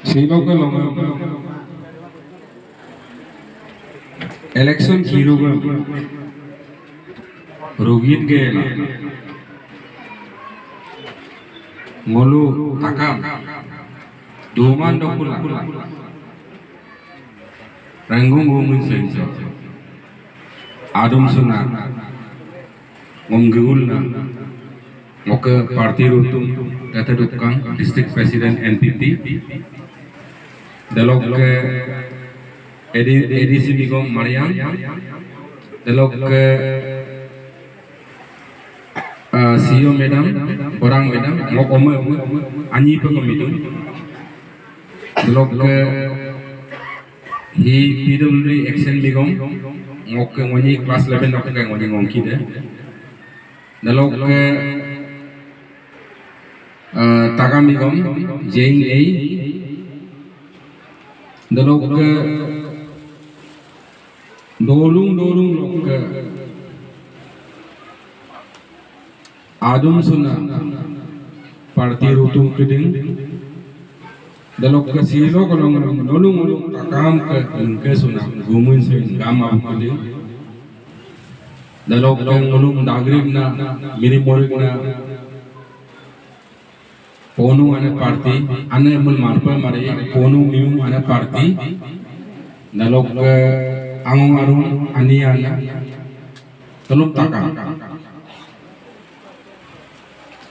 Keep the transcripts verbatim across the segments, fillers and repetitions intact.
Silo ke longe election kiru ke rugin ke na ngolu takam duman dokula. Renggung gumin senso. Adum suna. Ngom gigul na. Ngoke party Ruutum Tata Dukang, District President N P P. Delokke A D C migom Mariang. Delokke C E O madam, Borang madam, ngok ome, anyi pe ngom idung. Delokke hi P W D action migom, ngokke ngonyi class eleven ngokke ngonyi ngongki de. Delokke Taga migom, J A. Delokke dolung dolung lokke adum suna party Ruutum kídíng. Delokke silo kolong nolung nolung takam ke lengke suna gumin suna gam abu kídíng. Delokke nolung dagrim na miri morik na Ponu ane party, ane mun marpe mari, ponu mimum ane party, delokke angong arung ani ane, telum taka.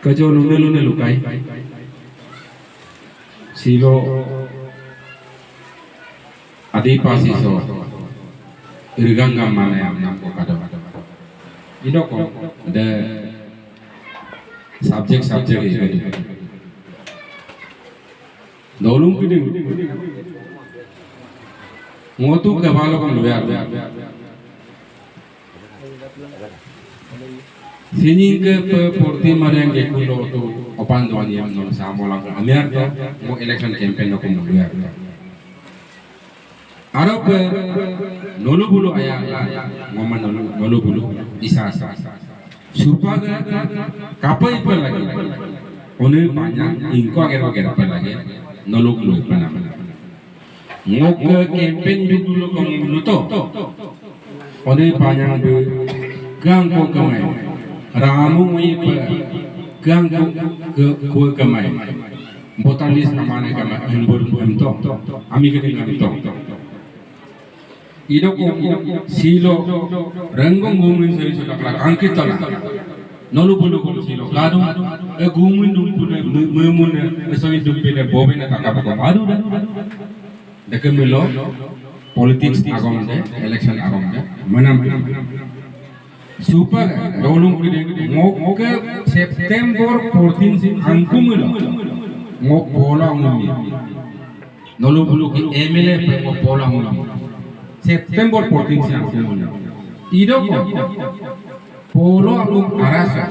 Kejo lune lune lukai. Silo Adi Pasi so, irgang gam mana yang namko kado. Idoko, de subject subject itu. Dolung kídíng. Ngotu ke balo kan luar. Sinying ke pe porti mariang ke kulo tu opan doan yang non samo lang amiar to, mo election campaign no kum luar. Arope nolu bulu aya ngoma nolu, nolu bulu isa sa. Supaga kapai pa lagi. One panyang ingko ager ager pa lagi. Nolu bulu pa nama. Ngoke campaign dulu kom luto. One panyang be gangko kemai. Ramu ngoi pa gangko ke kue kemai. Botanis kamane kama embur emto. Ami kídíng emto. Idoko silo renggung gumin seri sodakla kangkitala. Nolu bulu kum silo kadung e gumin dumpune memune e soi dumpine bobine takapako madu da. Deke milo politics agom de, election agom de, menam. Supa dolung kídíng ngoke September fourteen si angkumílo ngok bola ngumi. Nolu bulu ki M L A pe ngok bola ngumi. September fourteen si angkumílo. Idoko polo angkum arasa.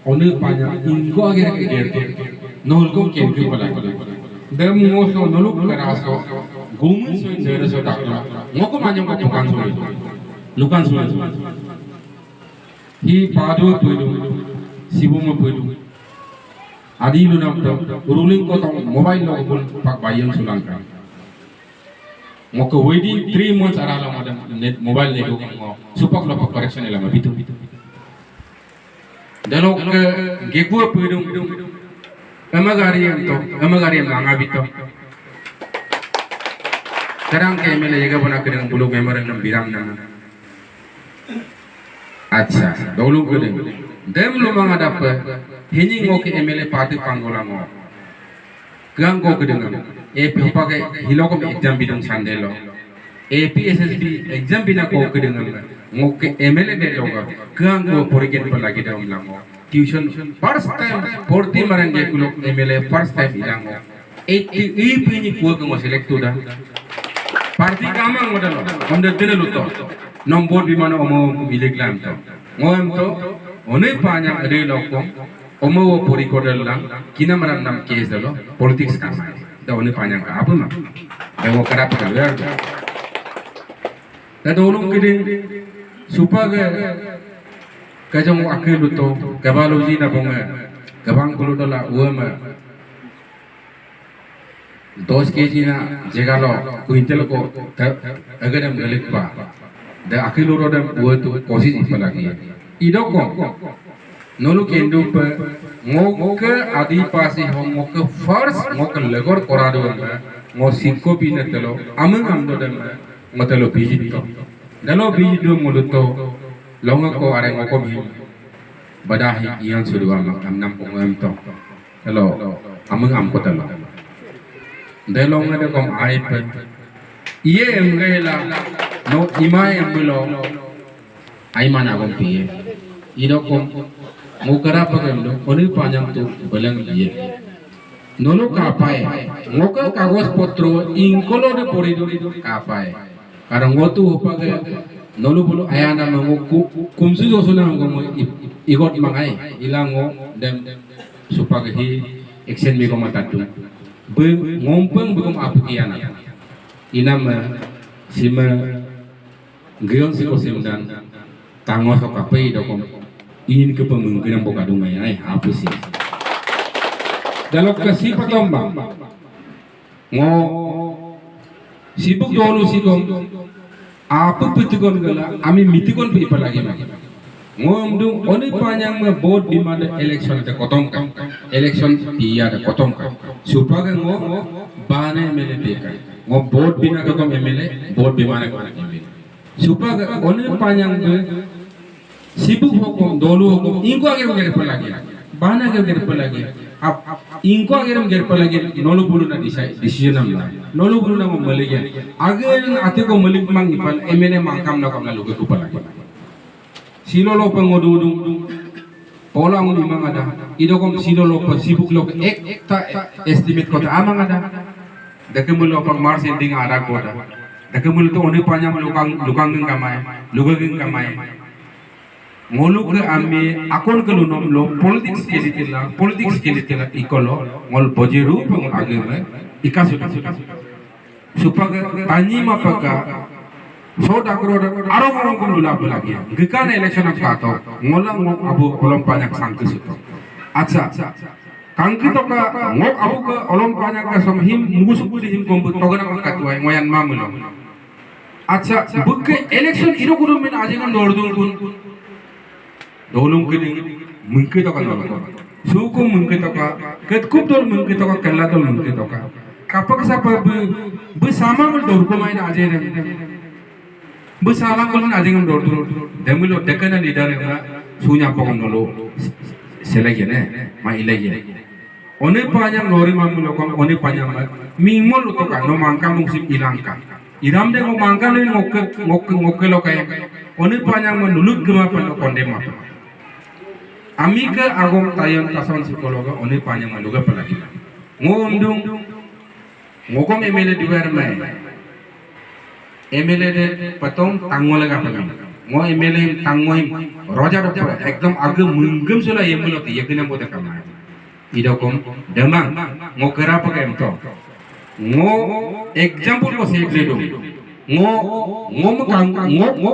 One panya ingko ager ager. Nolu ko kenke pala. Dem ngoso nolu karaso. Gumun so dere so dakla. Ngoko manyong ko bukan so. Lukan so. Hi padu puidu. Sibu mo puidu. Adi lunam to. Ruling ko tong mobile lo bul pak bayam sulangka. Ngoko within three months aralo madam net mobile network ngo supak lo correction ela mabitu. Dalokke geku apa dong? Ema gari em to, ema gari em manga bito. Terang ke M L A yega bona kedeng bulu memorandum biram nana. Acha, dolu kedeng. Dem lumang adape, hini ngoke M L A party panggola ngo. Kang ko kedeng. A P pake hilokom exam bidung sandelo. A P S S B exam bina ko kedeng. Ngoke M L A de loga. Kang ko poriken pelagi daun lango. Tuition first time forty marang ge kulok M L A first time ilango. Eighty ip ini kuwa ke ngo select tuda. Party kamang modalo. Onda dene luto. Nombor bimana omo milik lam to. Ngo em to. One panyang ade lokom. Omo wo pori kodal lang. Kina maram nam case dalo. Politics kamang. Da one panyang ka apa ma? Da ngo kerap ka luar. Da dolung kídíng supa ke kajong ake luto. Kabaluji na bonga. Kabang bulu dola uama. Dos kg na jegalo quintal ko te agedem galikpa. De akiluro dem uetu kosis ipalagi. Idokom nolu kendupe ngoke Adipasi ho ngoke first ngoke legor koradu me ngo singko bina telo ameng amdo dem me ngo telo visit to. Delo visit do ngoluto longa ko are ngokom him badahi iyan sudu amang amnam ko ngoem to. Hello, ameng amko telo. Delo ngade kom aipe. Iye emgela no ima emlo. Aimana kom piye. Idokom ngokara pagemdo Oni Panyang tu beleng iye. Nolu kapai. Ngoke kagos potro ingkolo de porido kapai. Karena ngotu upage nolu bulu ayana menguku kumsu josuna ngomo igot mangai ilango dem supage hi action mi goma tatu. Be ngompeng begom apu kiana. Inama sima geon siko simdan tango so kapai dokom in ke pemengkenam boka dungai ai apu si. Dalok kasi patomba. Ngo sibuk dolu sikom apu pitikon gela ami mitikon pe ipalagi ma. Ngo emdung Oni Panyang me vote bimade election de kotom ka. Election iya de kotom ka. Supage ngo bane M L A peka. Ngo vote bina ke kom M L A, vote bimane kom M L A. Supage Oni Panyang de sibuk hokom, dolu hokom, ingko age ger pelagi. Bana age ger pelagi. Ap, ingko age ger pelagi, nolu bulu na disi-, decision am na. Nolu bulu na mo melegi. Age ate ko melik mang ipal, M L A mangkam na kom na luge ku pelagi. Silo lo pe ngodudung. Pola nguni mangada. Idokom silo lo pe sibuk lo ekta estimate kota amangada. Deke mulo pe March ending ada kota. Deke mulo to Oni Panyang lukang, lukang geng kamai, luge geng kamai. Ngoluke ami akon ke lunom lo politics ke litila, politics ke litila ikolo, ngol bojeru pe ngol ageme, ika sudah. Supage tanyi mapaka, so dakro aro ngom kum lula pelagi. Gekan election am kato, ngola ngok abu Olom Panyang sangke suto. Acha, kangke toka ngok abu ke Olom Panyang ke som him, mugus mugus him kombu, togana katuai, ngoyan mamulo. Acha, buke election iro kudu min ajingan dordung kun. Dolung kini mengke toka nolko. Suku mengke toka, ketkup dol mengke toka, kella dol mengke toka. Kapak sapa be, be sama ngol dorko main aja dem. Be sama ngol aja ngam dorko. Demilo dekana leader ma sunya pokon nolo. Selagi ne, ma ilagi. Oni Panyang nori mamu lokon, Oni Panyang ma, mingmol utoka, no mangka mungsip ilangka. Iram de ngo mangka ni ngoke, ngoke, ngoke lokai. Oni Panyang ma nuluk gema pa no kondem apa. Ami ke agom tayon tason psikologa, Oni Panyang ma luga pelagi. Ngo emdung, ngokom M L A diwar mai. M L A de patom tanggo lega pagam. Ngo M L A tanggo im roja dope. Ekdom age menggem sula yemelo te yekena bote kamai. Idokom demang ngo kera pakai emto. Ngo example ko set le dong. Ngo ngom kang ngo ngo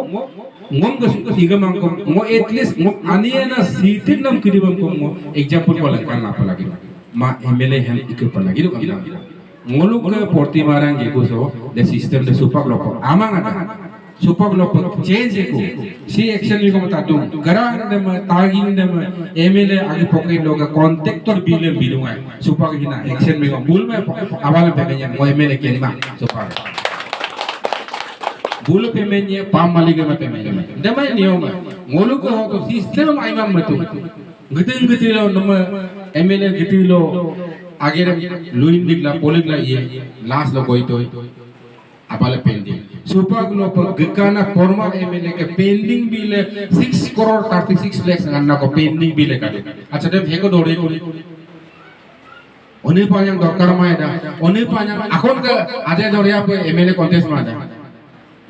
ngom ke suka tiga mangkom. Ngo at least ngo aniana sitin nam kidi mangkom ngo example ko lengkan apa lagi. Ma M L A hem ike pelagi dong. Ngoluke porti marang gekuso, de system de supak lopo. Amang ada. Supak lopo change eku. Si action mi ko tadung. Garang dem, taging dem, M L A agi pocket loga contractor bile bidung ai. Supak hina action mi ko bul me abal pemenye, mo M L A kenma. Supak. Bul pemenye, pam mali gema pemenye. Demai nioma. Ngoluke ho to system aimam metu. Giteng gitilo nama M L A gitilo agere luin dikla polikla iye last lo koitoi. Apale pending. Supak lo pe gekana former M L A ke pending bile six crore thirty six lakhs nganna ko pending bile kade. Acha dem heko dore ko. Oni Panyang dorkar maeda. Oni Panyang akon ke ada doria pe M L A contest maeda.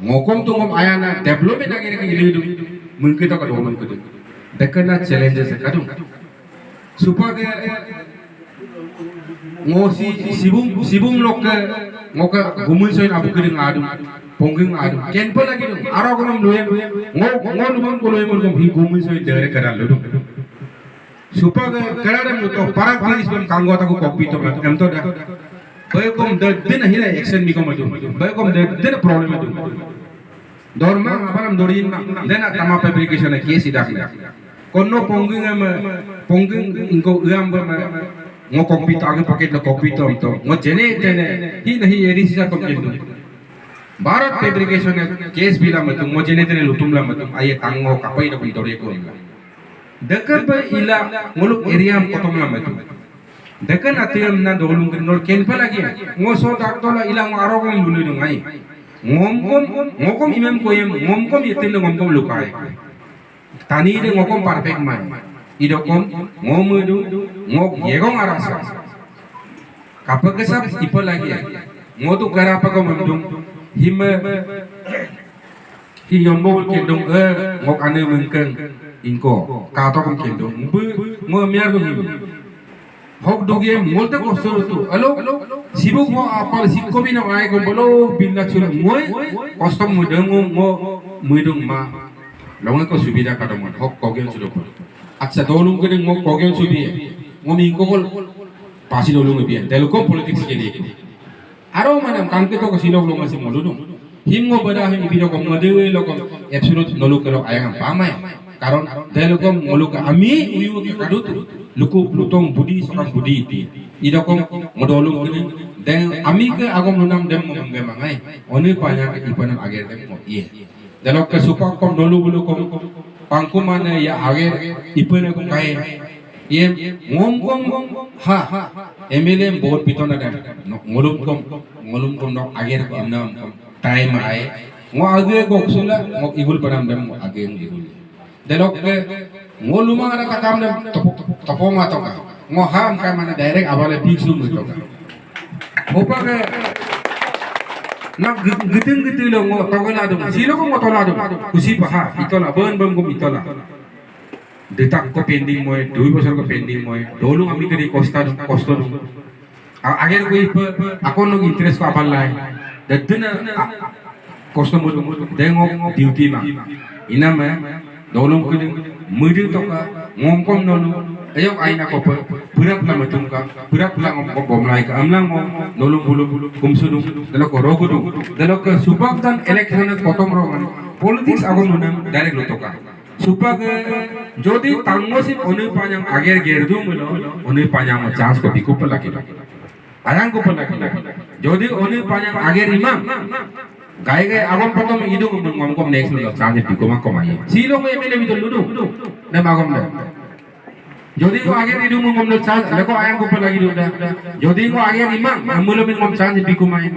Ngokom tu ngom ayana development agere ke ilidu mengkita ka dolung kudu. Dekena challenges kadung. Supage ngo si sibung sibung lokke ngoka gumun soin abu kuding adu pongging adu kenpa lagi dung aro gunam luyem ngo ngo lumang ko luyem ngom hi gumun soin dere kadal ludung. Supage kerada muto parak pangis bem kanggo taku kopi to em to da. Bekom de dena hina action mikom adu. Bekom de dena problem adu. Dorma abaram dorin ma dena tama fabrication case idak ne. Kono pongging ama pongging ingko uam ba ma ngo computer agi pocket lo computer om to ngo jene tene hina hi eri sisa kom kendu. Bharat fabrication case bila matu ngo jene tene lutum la matu aye tango kapai da kun dore ko. Deke ba ila ngoluk area am kotom la matu. Deke na tiyam na dolung ke nol ken pa lagi. Ngo so dak dola ila ngo arogong lulu dung ai. Ngom kom ngokom imam koyem ngom kom yetim de ngom kom lukai. Tani de ngokom perfect mai. Idokom ngom edu ngok yegong arasa. Kapekesap ipa lagi. Ngotu kerapa ko memdung hime hi yombol kendung e ngok ane mengkeng ingko katok kendung bu ngo miar dung him. Hok dugi em ngolte ko suru tu alo sibuk mo apal sikko bina ai ko bolo billa chul ngoi kostom mudeng ngo mudung ma. Longe ko subida kadamon hok kogen sudopa. Atsa dolung kene ngo kogen subi. Ngo mingko kol pasi dolung bian. Teluko politics kene ko. Aro manam kangke to ko silok longe si moludung. Him ngo bada him ibiro ko ngade loko absolute nolu kelo ayang pamai. Karon teluko ngolu ka ami uyu ke kadutu. Luku lutong budi sokam budi iti. Idoko ngo dolung kene. Den ami ke agom lunam dem ngo mengge mangai. Oni panya ke ipanam ager dem ngo iye. Delokke supak kom nolu bulu kom pangkumane ya ager ipene kom kai. Yem ngom kom ha M L A vote pitona dan ngolum kom ngolum kom nok ager ko amna kom time ai ngo age ko kusula ngo igul panam dem ngo age ngo igul. Delokke ngoluma ada takam dem topo topo matoka. Ngo ham kai mana direct abale big sum toka. Hopa ke na giteng giteng lo ngo togola dung. Silo ko ngo tola dung. Kusi paha itola ben ben gum itola. Detak ko pending moy, dui bosor ko pending moy. Dolung ami kedi kosta dung, kosto dung. Ager ko ipe akon lo interest ko apalai. Dadena kosto mudu dengok duty ma. Iname dolung kuding mudu toka ngomkom nolu. Eyok aina kope pirak la metungka pirak la ngomkom bomlai ka amlang ngom nolung bulung kumsudung delok ko rogudung delok ke subak dan election kotom roman politics agom nunam direct lutoka. Supage jodi tangmo sim oni panyang ager gerdu melo oni panyang mo chance ko biku pelaki. Ayang ko pelaki. Jodi oni panyang ager imang. Gai gai agom patom idung mun ngom kom next melo chance biku mako mai. Silo ko M L A bito ludu. Dem agom dem. Jodi ko ager idung mun ngom lo chance leko ayang ko pelaki luda. Jodi ko ager imang melo min ngom chance biku mai.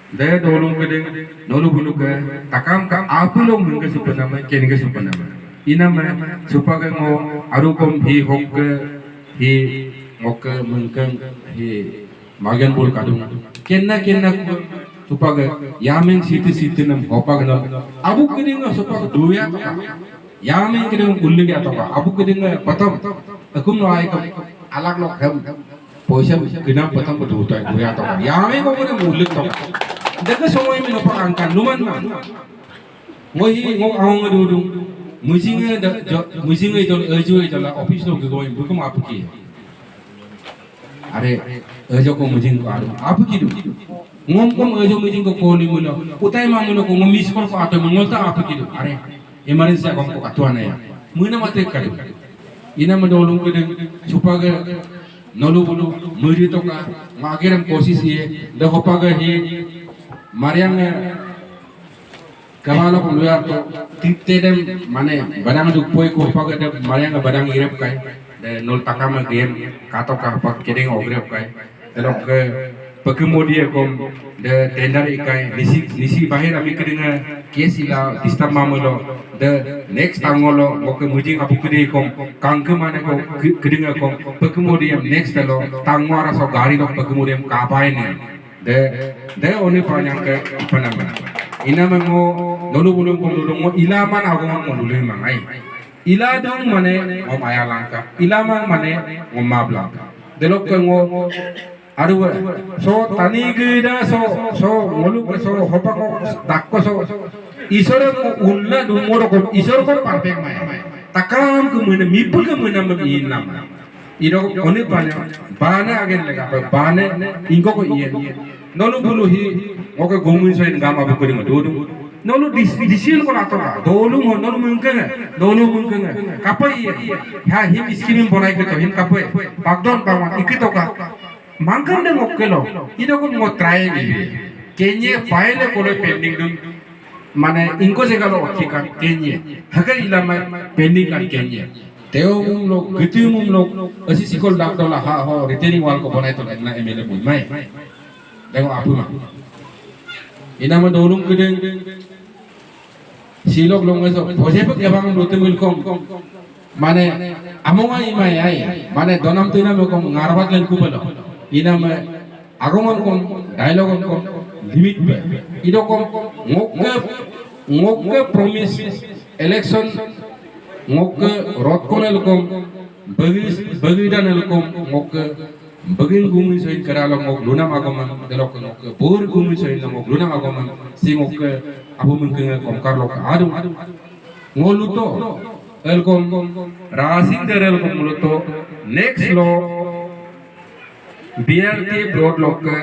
De dolung kedeng nolu bulu ke takam ka apulong mengke supenama kenke supenama. Inama supage ngo arukom hi hokke hi ngokke mengkeng hi magen bul kadung. Kenna kenna supage yameng siti siti nam hopage nam abu kedeng supage duya toka. Yameng kedeng ullege atoka abu kedeng patom. Ekum no ai kam alak lok hem. Poisa kenam patom patom utai duya toka. Yameng ko kedeng ullege toka. Deke somoy mi nopak angkan numan man. Ngo hi ngo awang dudung. Mujinge da mujinge idol eju idol office lo gegoin bukum apuki. Are ejo ko mujing ko aru apuki du. Ngom kom ejo mujing ko koli muno. Utai ma muno ko ngom miss call ko ato mengolta apuki du. Are emergency agom ko katuan ya. Muna mate kadu. Ina medolung kedeng supage nolu bulu meri toka magerem kosis ye de hopage hi mariang. Kabalok luyar to titedem mane badang duk poi ko pagadem mariang badang irep kai. De nol takama game kato ka pak kedeng ogrep kai. Telok ke pekemudi kom de tender ikai nisi nisi bahir ami kedeng kes ila disturb mamelo. De next tangolo boke mujing abu kede kom kangke mane ko kedeng kom pekemudi next telo tangwara so gari lok pekemudi kapai ne. De de oni panyang ke panama. Inama ngo nolu bulung kom nolu ngo ilaman ago ngo nolu mangai. Ila dong mane ngo maya langka. Ilaman mane ngo mab langka. Delok ke ngo aduh so tani geda so so ngolu ke so hopa ko dakko so isore ko unla dumoro ko isor ko parpek mai. Takam ke mene mipul ke mene mene inam. Ido Oni Panyang, bane agen legape, bane ingkoko iyen. Nolu bulu hi, ngoke gumin soin gam abu kuding dudu. Nolu dis-, decision ko latoka, dolu mo, nolu mengkenge, dolu mengkenge. Kape iyen, ha him scheme bonai keto, him kape, pakdon paman, ikitoka. Mangkan de ngokkelo, ido ko ngo try ni. Kenye file kolo pending dun, mane ingko jegalo okikan kenye. Hake ilama pending kan kenye. Teo mumlok, gitu mumlok, asi sikol dakdola ha ho, retaining wall ko bonai to na M L A mumai. Dengo apu ma. Inama dolung kedeng, silok longeso, bojepe kebang lutemil kom. Mane, amonga imai ai, mane donam tinam kom ngarbat len kubelo. Inama, agomon kom, dialogue kom, limit be. Ido kom, ngokke, ngokke promise, election, ngokke rot konel kom, bagi, bagi dan el kom, ngokke, bagi gumin soin keralo ngok lunam agomon, delok ngokke, bur gumin soin ngok lunam agomon, si ngokke, abu mengkenge kom karlok adung. Ngoluto, elkom, rasing der elkom ngoluto, next lo, B R T road lokke,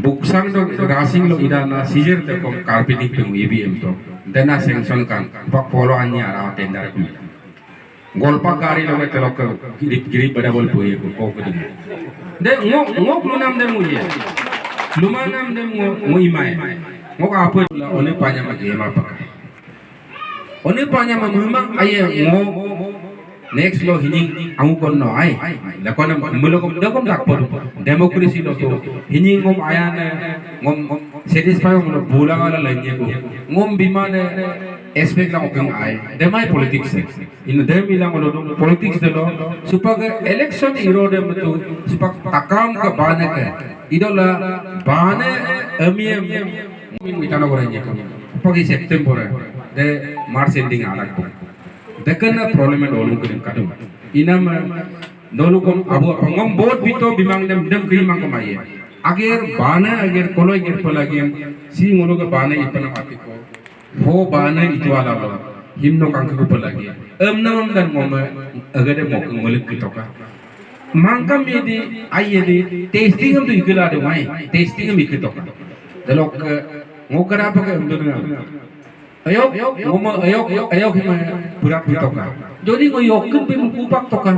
buksang do rasing lo idana, seizure de kom carpeting peng E B M to, dena sanction kan, pak polo anya ara tender kum. Golpa gari lokke telokke, girip, girip bada bol puye ko, ko keding. De ngo, ngo lunam de mo ye. Lumanam de ngo, ngo imai. Ngo apa la Oni Panyang ma gema paka. Oni Panyang ma memang aye ngo next lo hini angu kon no ai. Lakona melo kom de kom dakpo. Democracy lo to hini ngom ayane ngom satisfy ngom lo bulang ala lanye ko. Ngom bimane expect la okeng ai. Demai politics e. Ina dem ilang lo politics de lo supak election iro de metu supak takam ke bane ke. Idola bane emiem. Min Itanagar nya kami. Pagi September de March ending alak pun. Dekena problem dolung kering kadung. Inama dolu kom abu apa ngom bot bito bimang dem dem kiri mangkom aye. Ager bana ager kolo ager pelagi si ngolo ke bana ipana matiko. Ho bana itu alalo. Himno kangku pelagi. Em namam dan ngome agade mok ngelik kitoka. Mangkam yedi, ai yedi, testing am tu ikila de mai, testing am ikitoka. Delok ke ngokara apa ke em dona. Ayok, ngoma ayok, ayok hima purak bitoka. Jodi ngo yokin pim kupak toka.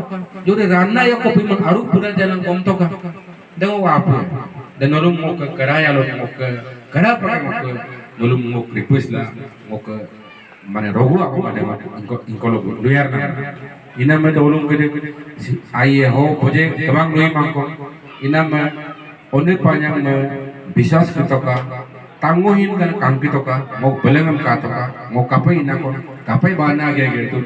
Jodi ranna yok ko pim aru purak jalan kom toka. Dengo wapu. Dan nolum ngoke keraya lo ngoke kerapa ngoke nolum ngok request la ngoke mane rogu aku mane ingko, ingkolo duyar na. Inama dolung kede si aye ho boje kebang nui mangko. Inama Oni Panyang me bisas kitoka, tango him kan kang kitoka, ngo belengam katoka, ngo kapai inako, kapai bana age age tu.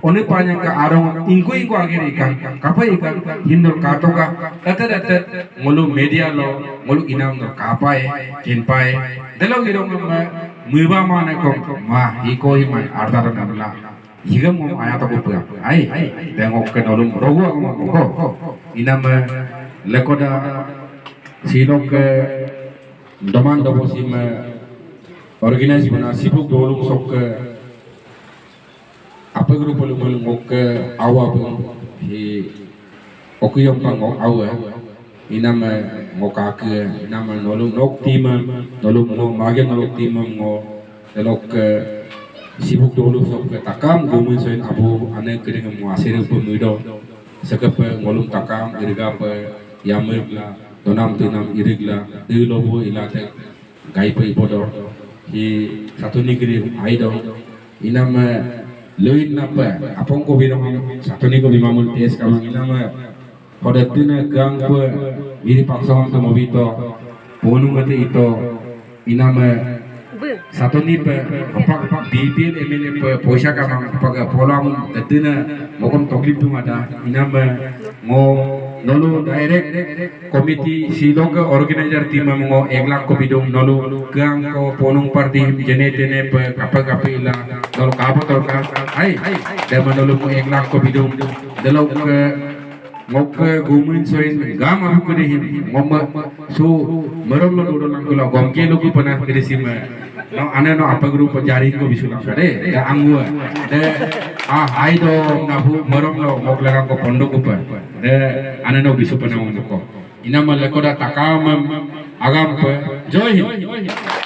Oni Panyang ka arong ingko ingko age ikan, kapai ikan, him dol katoka, etet etet, ngolu media lo, ngolu inam dol kapai, kinpai, delo girong me, muba mane kom, ma, iko him arda dol namla. Higam ngom aya toku pua. Ai, de ngokke nolum rogu aku ngom ko. Inama lekoda silokke doman dobo sima organize buna sibuk dolung sokke apa group lu ngokke awa bung hi okuyom pang ngok awa. Inama ngo kake, inama nolum nok timam, nolum ngo mage noluk timam ngo, delokke sibuk dolu sokke takam gumin soin abu ane keding ngo asir pemudo. Sekepe ngolum takam irga pe yamir la, donam tunam irig la, de lobo ilate, gai pe ibodo. Hi satu negeri aido. Inama luin napa, apong ko bidong satu ni ko bimamul tes kamang inama Hoda tuna gang kue, miri paksa hom temo bito, ponung mate ito, inama, satoni pe, opak, opak, B P L M L A pe, poisa kamang, opak, polam, tetuna, mokom toklip tung ada, inama, ngo, nolu direct, committee, siloke organizer team ngo, ek lakh ko bidung, nolu, gang ko, ponung party, jene tene pe, kape kape ila, nolu kapo tolka, ai, dama nolu mo ek lakh ko bidung, delokke, Ngokke gumin soin gam abu kede him ngoma su merom lo dodo nangkula gomke lo ku pernah kede sima. No ane no apa guru pejari ko bisu nangka de, de angua. De A, aido nahu merok no ngok legangko pondokupe. De, ane no bisu pene moko. Iname lekoda takamem agampe. Jai Hind.